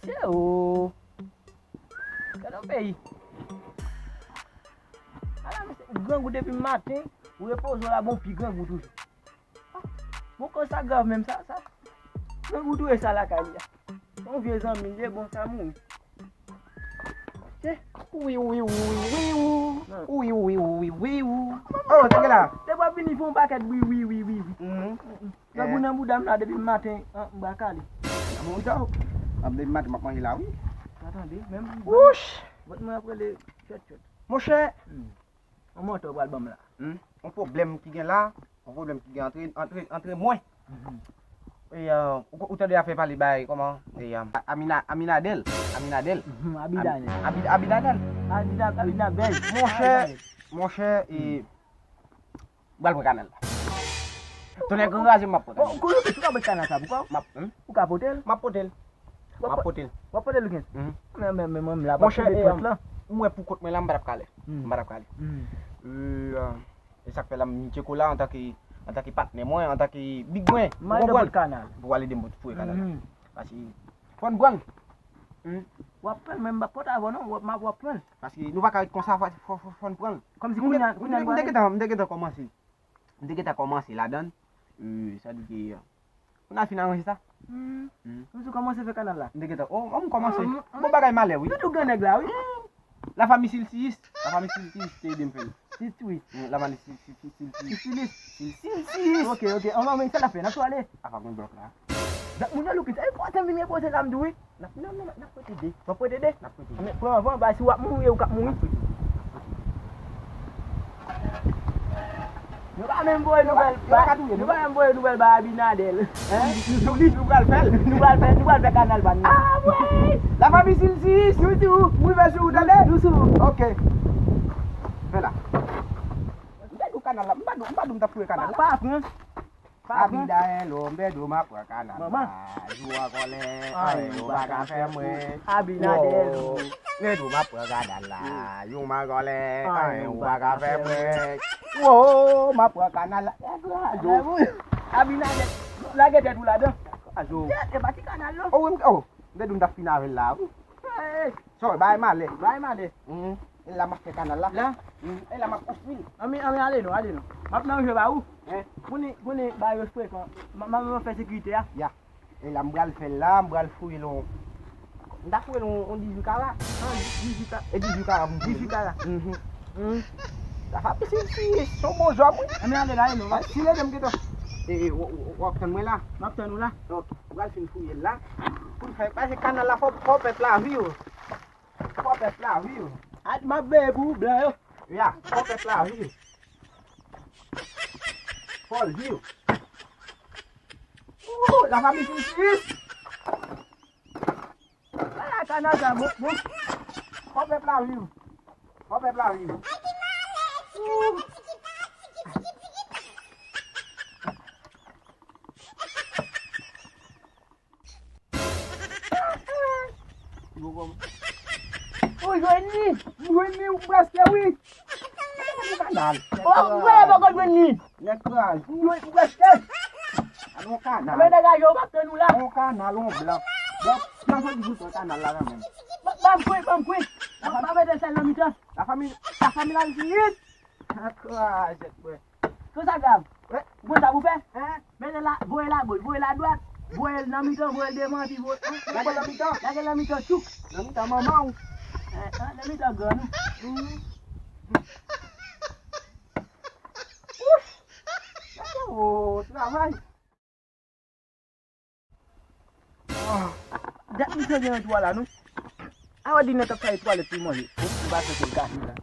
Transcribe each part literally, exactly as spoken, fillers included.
Tchè o. Gade yon peyi. Ala mesye, ou grangou depi maten, ou repoze w la, bon, pi grangou toujou. Bon, koz sa grav menm, sa, sa. Grangou tou e sa lakay li a. Yon vye zanmi l ye, bon, sa mouri. Tchè. Wi, wi, wi, wi, wi. Wi, wi, wi, wi, wi. Oh, tande la. Te w ap vini fè yon pakèt wi, wi, wi, wi, wi. Mhm. Grangou nan bouda m la depi maten, an, m baka li. Nan bouda w. Ap depi maten m ap manje la, wi. Sa tande, menm. Wouch! Bòt mwen ap rele tchòt tchòt. Monchè. Hmm. Yon moto pral ban m la. Hmm? Yon pwoblèm ki gen la, yon pwoblèm ki gen antre, antre, antre mwen. Mhm. E, euh, ou, ou tande afè pale bay, kòman? E, euh, Amina, Aminadèl. Aminadèl. Mhm, Abinadèl. Abi-, Abinadèl. Abina-, Abinabèl. Monchè, Abinadèl. Monchè, e, hmm. M pral pran kanal la. Tonnè kraze m, m ap pran kanal la. Bon, kounye a, ou ka pran kanal sa pou kò w? M ap, hmm? Ou ka pote l? M ap pote l. W ap M ap po-, pote l. W ap pote l, Lucas? Mhm. Men, men, men, men, m la, m ap Monchè, kite e, pòt la. M wè pou kont mwen la, m pa t ap ka ale. Hmm. M pa t ap ka ale. Hmm. Euh, e sa k fè la, m tcheke w la antanke, antanke patnè mwen, antanke big mwen. M al nan pòt kanal. Pou w ale de m pou foure kanal la. Mhm. Paske, fò n pran l. Hmm. W ap pran l, men m p ap pote avè w non, w ap, m ap, w ap pran l. Paske nou pa ka ret konsa, fò, fò, fò, fò n pran l. Kòmsi kounye a, kounye a nou pral. M te gentan, m te gentan kòmanse. M te gentan kòmanse ladann. Euh, sa di ke, euh, pou n al fin aranje sa. Hmm. Hmm. Ou sou kòmanse fè kanal la? M te gentan, oh, oh, m kòmanse. Hmm, hmm. Bon bagay malè, wi. Toutou gran nèg la, wi. Hmm. Lafanmi Silsiyis. Lafanmi Silsiyis te ede m fè l. Sil, wi. Hmm, lafanmi Sil, Sil, Sil, Sil, Sil. Sil, Sil, Sil. Ok, ok. An, an, men sa n ap fè, n ap tou ale. Apa gon blòk la. Donk, moun yo louk, e kote m vin repoze la, m di wi. N ap, non, non, n ap prete de. W ap prete de? N ap prete de. Men pran avan, bay, si w ap mouri, ou k ap mouri. N ap prete de. Nou pa menm voye nouvèl ba, nou pa menm voye nouvèl ba Abinadèl. Hein? Nou sou li. Nou pral fè l. Nou pral fè, nou pral fè kanal pa nou. Ah, wi! Lafanmi Silsiyis, nou sou. M rive sou ou, tande? Nou sou. Ok. Fè la. M pa di w kanal la, m pa di w, m pa di w m t ap foure kanal la. Pa, pa pran. Abinadèl, oh, m pèdi w, m ap pran kanal la. Manman. Jou an kòlè, anyen ou pa ka fè mwen. Abinadèl. Oh, m pèdi w, m ap pran kanal la. Jou an kòlè, anyen ou pa ka fè mwen. Oh, m ap pran kanal la. Abinadèl. Lage tèt ou ladan. Ajo. Tèt, e pa ti kanal non. Oh, wi, m, oh, m pèdi w, m t ap fin avè l la, wi. Hey. Sò, bay malè. Bay malè. Mhm. E la m ap fè kanal la. La? Mhm. E la m ap konstwi l. Anmi, anmi, ale non, ale non. M ap nan je ba ou. Hein? Konnen, konnen ba yo frekan. M, m, m ap fè sekirite a. Ya. E la m pral fè l la, m pral foure l on. M ta foure l on, on dizuit kara. Ah, dizuit kara. E dizuit kara pou m foure l. Dizuit kara. Mhm. Mhm. Sa fè plis si, si, se yon bon jòb, wi. Anmi, ale la, ale non. Ah, si lè m gentan. E, e, w, w, w ap tann mwen la. M ap tann ou la. Ok. M pral fin fouye l la. Pou l fè, paske kanal la fò, fò pèp la viv. Fò pèp la viv. At m ap veye pou blan yo. Ya, fò pèp la viv. Fò l viv. Ooh, lafanmi Silsiyis. Ala kanal sa bon, bon. Fò pèp la viv. Fò pèp la viv. Ooh. Ou jwenn li? M jwenn li, ou prèske, wi. Ou kanal. Oh, m kwè poko jwenn li. Nèg kraz. M jwenn, ou prèske. Al on kanal. Men degaje w, m ap tann ou la. On kanal, on blan. Bon, nan jodi jou, on kanal la, kanmenm. Ban m kwi, ban m kwi. Ban m mete sèl nan mitan. Lafanmi, lafanmi la, li vin. Kraze, frè. Konsa grav. Wi. Ou konn sa pou fè? Hein? Mete la, voye la goch, voye la dwat, voye l nan mitan, voye l devan, epi voye, hein? Lage l nan mitan. Lage l nan mitan, tchouk. Nan mitan manman w. Hein, hein, nan mitan grann ou. Mhm. Ouch! Gade, oh, travay. Ah, dat misye gen yon twalèt, non? A wè di nèg k ap fè twalèt pou manje. Ou pa fè kel kase la.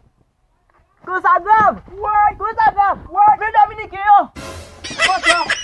Konsa grav! Woy! Konsa grav! Woy! Men Dominiken yo! Konsa!